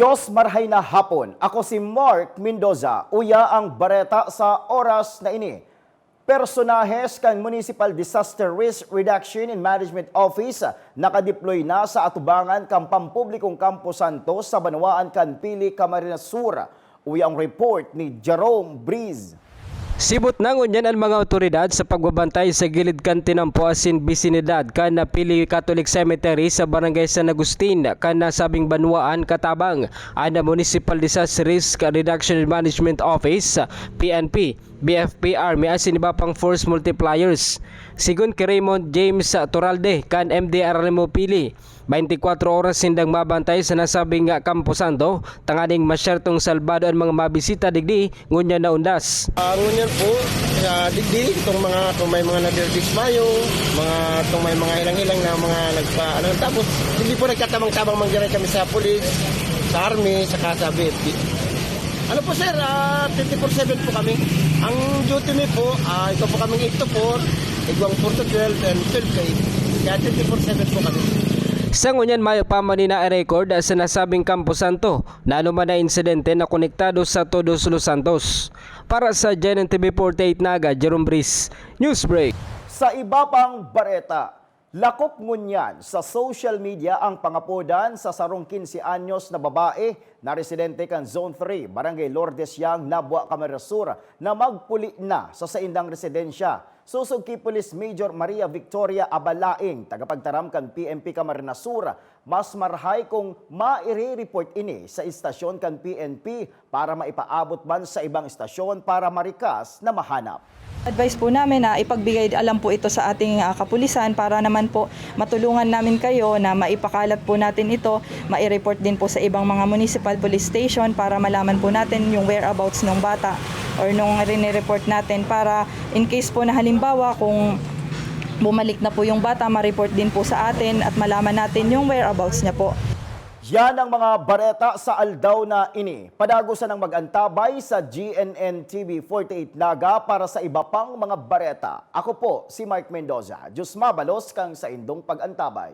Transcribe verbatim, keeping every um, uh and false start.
Diyos marhay na hapon. Ako si Mark Mendoza. Uya ang bareta sa oras na ini. Personahes kan Municipal Disaster Risk Reduction and Management Office nakadeploy na sa atubangan kan pampublikong Campo Santo sa banwaan kan Pili, Camarines Sur. Uya ang report ni Jerome Breeze. Sibot na ngunyan an mga awtoridad sa pagbabantay sa gilid kan tinampo asin bisinidad kan Pili Catholic Cemetery sa Barangay San Agustin kan nasabing banwaan, katabang an Municipal Disaster Risk Reduction and Management Office, P N P, B F P, Army asin iba pang force multipliers. Sigon ki Raymond James Turalde kan M D R R M O Pili, twenty-four oras sindang mabantay sa nasabing Campo Santo tanganing masyertong salbado an mga mabisita digdi ngunyan naundas. Ah, ngunyan po, sa digdi, itong mga, kung may mga nadidismayo, mga, kung may mga hilang-hilang na mga nagpa-, ano, tapos hindi po nagtatabang-tabang manggaray kami sa pulis, sa army, saka sa B F P. Ano po, sir, ah, twenty-four seven po kami. Ang duty mi po, ah, ito po kaming eight to four, igwang four to twelve, and twelve to eight. Kaya twenty-four seven po kami. Sa ngunyan, mayo pa man ni na-record sa nasabing Campo Santo na anoman na insidente na konektado sa Todos Los Santos. Para sa G N N T V forty-eight Naga, Jerome Breeze, Newsbreak. Sa iba pang bareta, lakop ngunyan sa social media ang pangapodan sa sarong quince anyos na babae na residente kan Zone three, Barangay Lourdes Yang, Nabua, Camarines Sur, na magpuli na sa saindang residensya. Sosog ki Police Major Maria Victoria Abalaing, tagapagtaram kan P N P Camarines Sur, mas marahay kung maire-report ini sa istasyon kan P N P para maipaabot man sa ibang istasyon para marikas na mahanap. Advice po namin na ipagbigay alam po ito sa ating, ah, kapulisan para naman po matulungan namin kayo na maipakalat po natin ito, mai-report din po sa ibang mga municipal police station para malaman po natin yung whereabouts ng bata or nung rine-report natin para in case po na halimbawa kung bumalik na po yung bata, ma-report din po sa atin at malaman natin yung whereabouts niya po. Yan ang mga bareta sa aldaw na ini. Padagosan ang mag-antabay sa G N N T V forty-eight Naga para sa iba pang mga bareta. Ako po si Mark Mendoza. Diyos mabalos kang saindong pag-antabay.